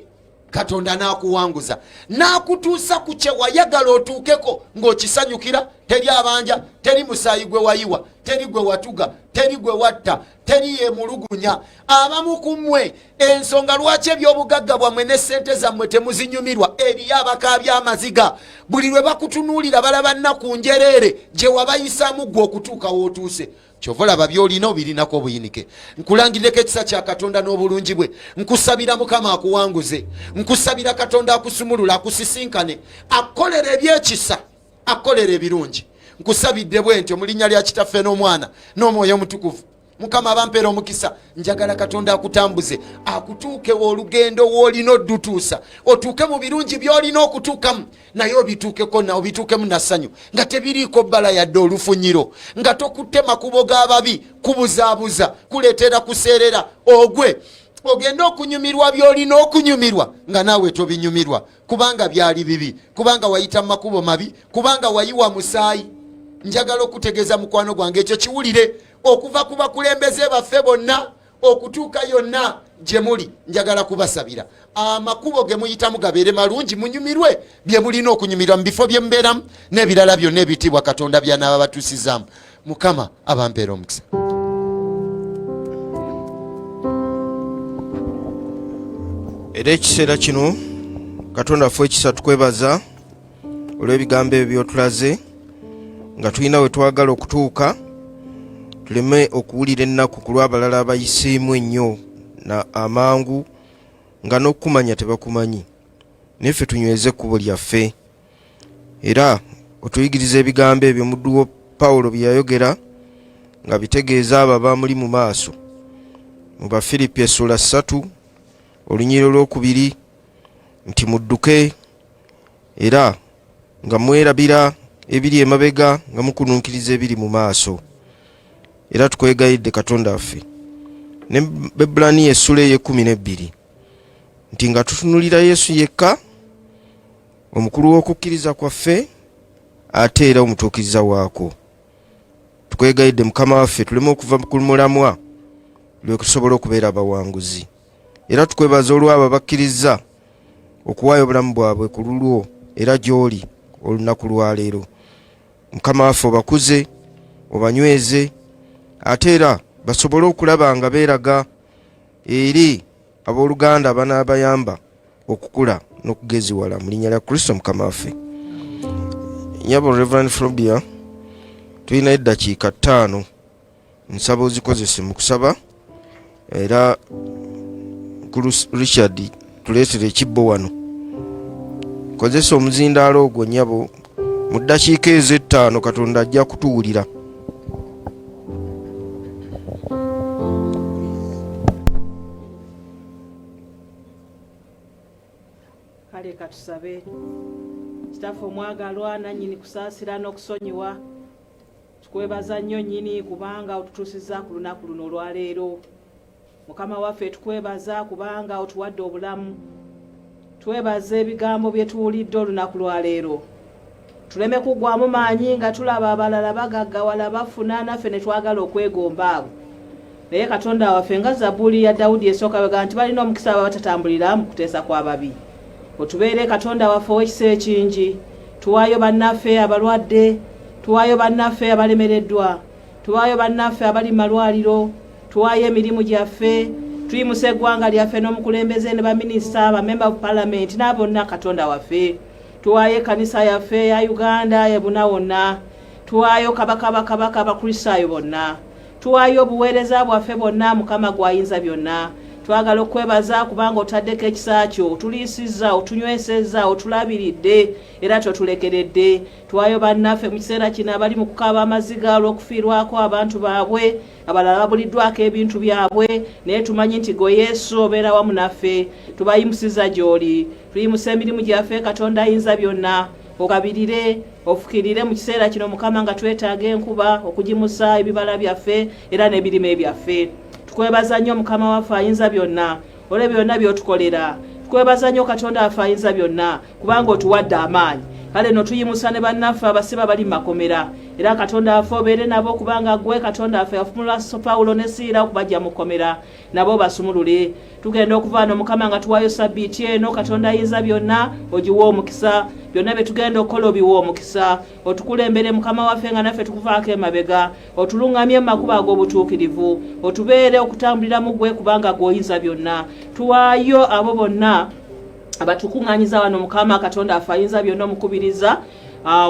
Katonda n'akuwanguza n'akutuusa ku kye wayagala otuukeko ng'okisanyukira. Teri abanja, teri musaayi gwe wayiwa, teri gwe watuga, teri gwe watta, teri yemulugunya. Abamu ku mmwe ensonga lwaki ebyobugagga bwammwe ne ssente zammwe temuzinyumirwa, eriyo abakaabya amaziga buli lwe bakutunuulira, balaba nnaku njereere gye wabayisaamu ggwe okutuuka w'otuuse. Kyova olaba byolina obirinako obuyinike. Nkulangirireko ekisa kya Katonda n'obulungi bwe. Nkusabira Mukama akuwanguze, nkusabira Katonda akusumulula, akusisinkane, akukolera ebyekisa, akukolera ebirungi. Nkusabidde bwentyo mu linnya lya Kitaffe n'Omwana n'Omwoyo Omutukuvu. Mukama abampeera omukisa. Njagala Katonda akutambuze, akutuukewo olugendo woolina oddutuusa, otuuke mu birungi by'olina okutuukamu, naye obituukeko na obituukemu na ssanyu, nga tebiriiko bbala yadde olufunyiro, nga tokutte makubo g'ababi kubuzaabuza, kuleetera kuseerera ogwe ogende okunyumirwa by'olina okunyumirwa nga naawe tobinyumirwa, kubanga byali bibi, kubanga wayita mu makubo mabi, kubanga wayiwa musaayi. Njagala okutegeeza mukwano gwange, ekyo kiwulire okuva ku bakulembeze baffe bonna okutuuka yonna gye muli. Njagala kubasabira amakubo ge muyitamu gabeere malungi, munyumirwe bye mulina okunyumirwa mu bifo bye mubeeramu n'ebirala byonna ebitiibwa Katonda byanaaba batuusizaamu. Mukama abampeera omukisa. Era ekiseera kino, Katonda ffe ekisa, tukwebaza olw'ebigambo ebyo by'otulaze nga tulina we twagala okutuuka, tuleme okuwulira ennaku ku lw'abalala abayiseemu ennyo na amangu nga n'okukumanya tebakumanyi, naye ffe tunyweze ekkubo lyaffe. Era otuyigiriza ebigambo ebyo muddu wo Pawulo bye yayogera nga bitegeeza abo abamuli mu maaso mu Bafiripi essuula 3 olunyiriri olwokubiri nti mudduke era nga mwerabira ebiri emabega nga mukununkiriza ebiri mu maaso. Era tukwegayidde, Katonda waffe, ne Baebbulaniya essula ey'ekkumi n'ebbiri nti nga tutunulira Yesu yekka, omukulu w'okukkiriza kwaffe ate era omutuukiriza waakwo. Tukwegayidde, Mukama waffe, tuleme okuva ku mulamwa, lwe tusobole okubeera abawanguzi. Era tukwebaza olw'abo abakkirizza okuwaayo obulamu bwabwe ku lulwo era gy'oli olunaku lwaleero. Mukama waffe, obakuze, obanyweze, ate era basobole okulaba nga beeraga eri abooluganda abanaabayamba okukula n'okugeziwala, mu linnya lya Kristo Mukama waffe. Nyabo Reverend Frobia, tulina eddakiika 5, nsaba ozikozese mu kusaba. Era mukulu Richard, tuleetere ekibbo wano, kozesa omuzindaalo ogwo nyabo. Mu ddakiika ezo 5 Katonda ajja kutuwulira. Kale katusabe. Kitaffe omwagalwa, nannyini kusaasira n'okusonyiwa, tukwebaza nnyo nnyini kubanga otutuusizza ku lunaku luno olwaleero. Mukama waffe, tukwebaza kubanga otuwadde obulamu. Twebaza ebigambo bye tuwulidde olunaku lwaleero. Tuleme kuggwamu maanyi nga tulaba abalala bagaggawala, bafuna, naffe ne twagala okwegomba abo. Naye Katonda waffe, nga Zabbuli ya Dawudi esooka bw'egamba nti balina omukisa abo abatatambulira mu kuteesa kw'ababi. Otubeere, Katonda waffe ow'ekisa ekingi. Tuwaayo bannaffe abalwadde, tuwaayo bannaffe abalemereddwa, tuwaayo bannaffe abali mu malwaliro, tuwaayo emirimu gyaffe, tuyimusa eggwanga lyaffe n'omukulembeze ne baminisita, bamemba of parliament n'abonna. Katonda waffe, tuwaayo ekkanisa yaffe ya Uganda ebuna wonna, tuwaayo kabaka bakabaka, Abakristaayo bonna, tuwaayo obuweereza bwaffe bwonna. Mukama gwayinza byonna, twagala okwebaza kubanga otaddeko ekisa kyo, otuliisizza, otunywesezza, otulabiridde era totulekeredde. Tuwaayo bannaffe mu kiseera kino abali mu kukaaba amaziga olw'okufiirwako abantu baabwe, abalala babuliddwako ebintu byabwe, naye tumanyi nti gwe Yesu obeera wamu naffe. Tubayimusiza gy'oli. Tuyimusa emirimu gyaffe, Katonda ayinza byonna, ogabirire, ofukirire mu kiseera kino, Mukama, nga twetaaga enkuba okugimusa ebibala byaffe era n'ebirime byaffe. Tukwebaza nnyo, Mukama waffe ayinza byonna, olw'ebyo byonna by'otukolera. Tukwebaza nnyo, Katonda waffe ayinza byonna, kubanga otuwadde amaanyi. Kale no tuyimusa ne bannaffe abasiba bali mu makomera. Era Katonda waffe obeere nabo, kubanga ggwe Katonda waffe yafumulula Pawulo ne Siira okubajja mu kkomera, nabo basumulule. Tugenda okuva wano Mukama nga tuwaayo sabbiiti eno, Katonda ayinza byonna ogiwe omukisa. Byonna bye tugenda okukola obiwe omukisa. Otukulembere Mukama waffe nga naffe tukuvaako emabega, otuluŋŋamye mu makubo ag'obutuukirivu, otubeere okutambulira mu ggwe kubanga ggwe oyinza byonna. Tuwaayo abo bonna abatukuŋŋanyiza wano Mukama Katonda waffe ayinza byonna, omukubiriza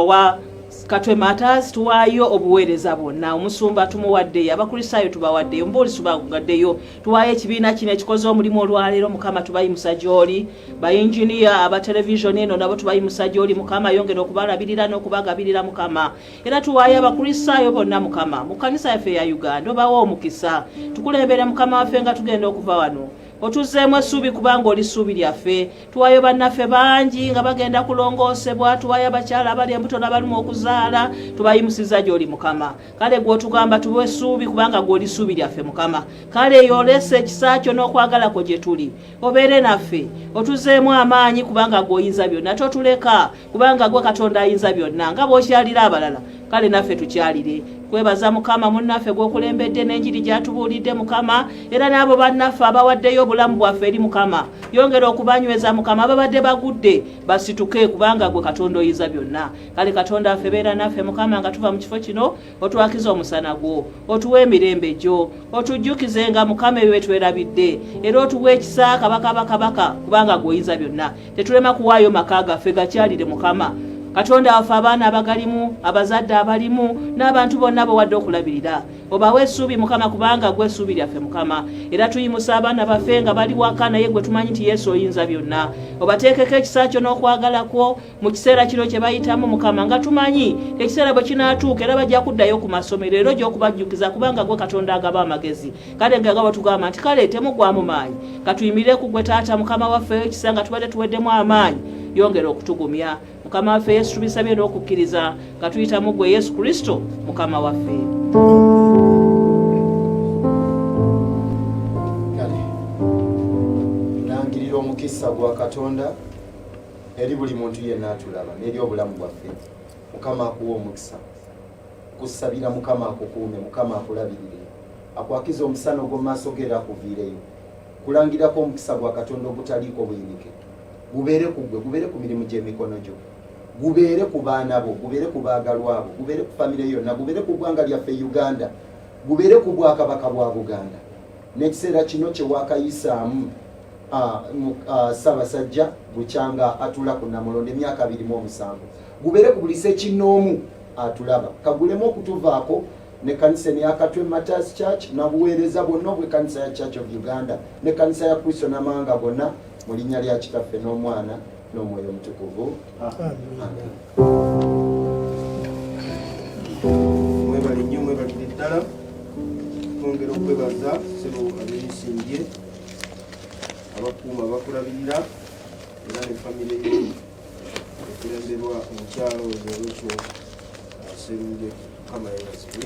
wa Katwe Matters, tuwaayo obuweereza bwonna, omusumba tumuwaddeyo, abakristaayo tubawaddeyo, omubuulisi tubagaddeyo, tuwaayo ekibiina kino ekikoze omulimu olwaleero Mukama, tubayimusa gy'oli, bayinginiya aba televisioni eno nabo tubayimusa gy'oli Mukama, yongera okubalabirira n'okubagabirira Mukama. Era tuwaayo abakristaayo bonna Mukama mu kkanisa yaffe eya Uganda, obawe omukisa, tukulembere Mukama waffe nga tugenda okuva wano, otuzzeemu essuubi kubanga oli ssuubi lyaffe. Tuwayo bannaffe bangi nga bagenda kulongoosebwa, tuwayo abakyala abali embuto n'abalumu okuzaala, tubayimusiza gy'oli Mukama. Kale gw'otugamba tuwe essuubi kubanga gw'oli ssuubi lyaffe Mukama. Kale yolesa ekisa kyo n'okwagala kwo gye tuli, obeere naffe, otuzzeemu amaanyi kubanga gw'oyinza byonna, totuleka kubanga gwe Katonda ayinza byonna, nga bw'okyalira abalala kale naffe tukyalire. Kwebaza Mukama munnaffe gw'okulembedde n'enjiri gy'atubuulidde Mukama, era n'abo bannaffe abawaddeyo obulamu bwaffe eri Mukama, yongera okubanyweza Mukama, ababadde bagudde basituke kubanga gwe Katonda oyinza byonna. Kale Katonda waffe beera naffe Mukama nga tuva mu kifo kino, otwakize omusana gwo, otuwe emirembe gyo, otujjukize nga Mukama ebyo byetwerabidde, era otuwe ekisa kabaka bakabaka kubanga gwe oyinza byonna. Tetulema kuwaayo maka gaffe gakyalire Mukama Katonda waffe, abaana abagalimu, abazadde abalimu, n'abantu bonna bowadde okulabirira, obawe essuubi Mukama kubanga gwe essuubi lyaffe Mukama. Era tuyimusa abaana baffe nga bali waka, naye gwe tumanyi nti Yesu oyinza byonna, obateekeko ekisa kyo n'okwagala kwo mu kiseera kino kye bayitamu Mukama, nga tumanyi ekiseera bwe kinaatuuka era bajja kuddayo ku masomero, era ojja okubajjukiza kubanga gwe Katonda agaba amagezi. Kale nga nga bwetugamba nti kale temugwamu maanyi, katuyimirire ku gwe Taata Mukama waffe ekisa nga tubadde tuweddemu amaanyi, yongera okutugumya Mukama waffe Yesu, tubisabye n'okukkiriza nga tuyita mu gwe Yesu Kristo Mukama waffe. Kale nangirira omukisa gwa Katonda eri buli muntu yenna atulaba n'eri obulamu bwaffe. Mukama akuwa omukisa, kusabira Mukama akukuume, Mukama akulabirire, akwakize omusana ogw'omu maaso ge era akuviireyo. Kulangirako omukisa gwa Katonda ogutaliiko buyinike, gubeere ku ggwe, gubeere ku mirimu gy'emikono gyo, gubeere ku baana bo, gubeere ku baagalwa bo, gubeere ku famire yonna, gubeere ku ggwanga lyaffe Uganda, gubeere ku bwakabaka bwa Buganda. N'ekiseera kino kye waakayisaamu Ssaabasajja bukyanga atuula ku Namulondo emyaka 27, gubeere ku buli ssekinnoomu atulaba, kagulemu okutuvaako n'ekkanisa eno ya Katwe Martyrs Church n'obuweereza bwonna obw'ekkanisa ya Church of Uganda n'ekkanisa ya Kristo n'amawanga gonna, mu linnya lya Kitaffe n'Omwana n'Omwoyo Omutukuvu. Amen. Mwebale nnyo, mwebalire ddala. Twongera okwebaza ssebo abeeyisimbye, abakuuma, abakulabirira, era ne famire ye ekulemberwa omukyala oyo Rachel Serunje. Mukama yeebazibwe.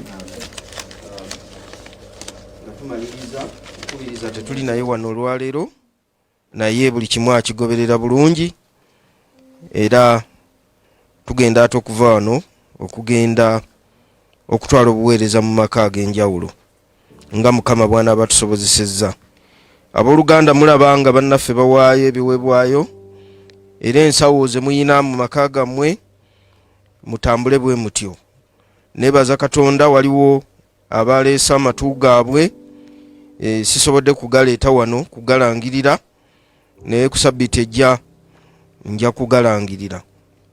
Nga tumaliriza okukubiriza, tetuli naye wano olwaleero, naye buli kimu akigoberera bulungi, era tugenda ate okuva wano okugenda okutwala obuweereza mu maka ag'enjawulo nga Mukama bw'anaaba tusobozesezza. Abooluganda, mulaba nga bannaffe bawaayo ebiweebwayo, era ensawo ze muyina mu maka gammwe mutambule bwe mutyo. Neebaza Katonda, waliwo abaleese amatu gaabwe, sisobodde kugaleeta wano kugalangirira, naye ku sabbiiti ejja nja kugalangirira.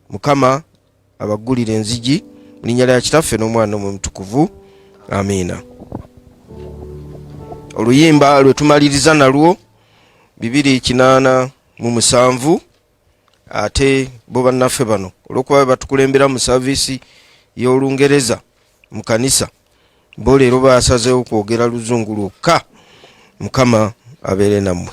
Mukama abaggulire enzigi mu linnya lya Kitaffe n'Omwana n'Omwoyo Omutukuvu, amiina. Oluyimba lwe tumaliriza nalwo 287. Ate bo bannaffe bano olw'okuba be batukulembera mu saaviisi y'Olungereza mu kanisa, bo leero basazeewo kwogera Luzungu lwokka. Mukama abeere nammwe.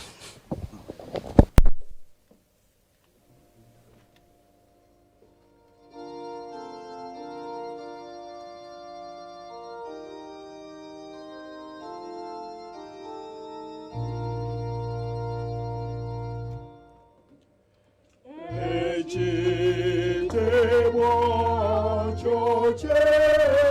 Ekitebwa kyo. kye.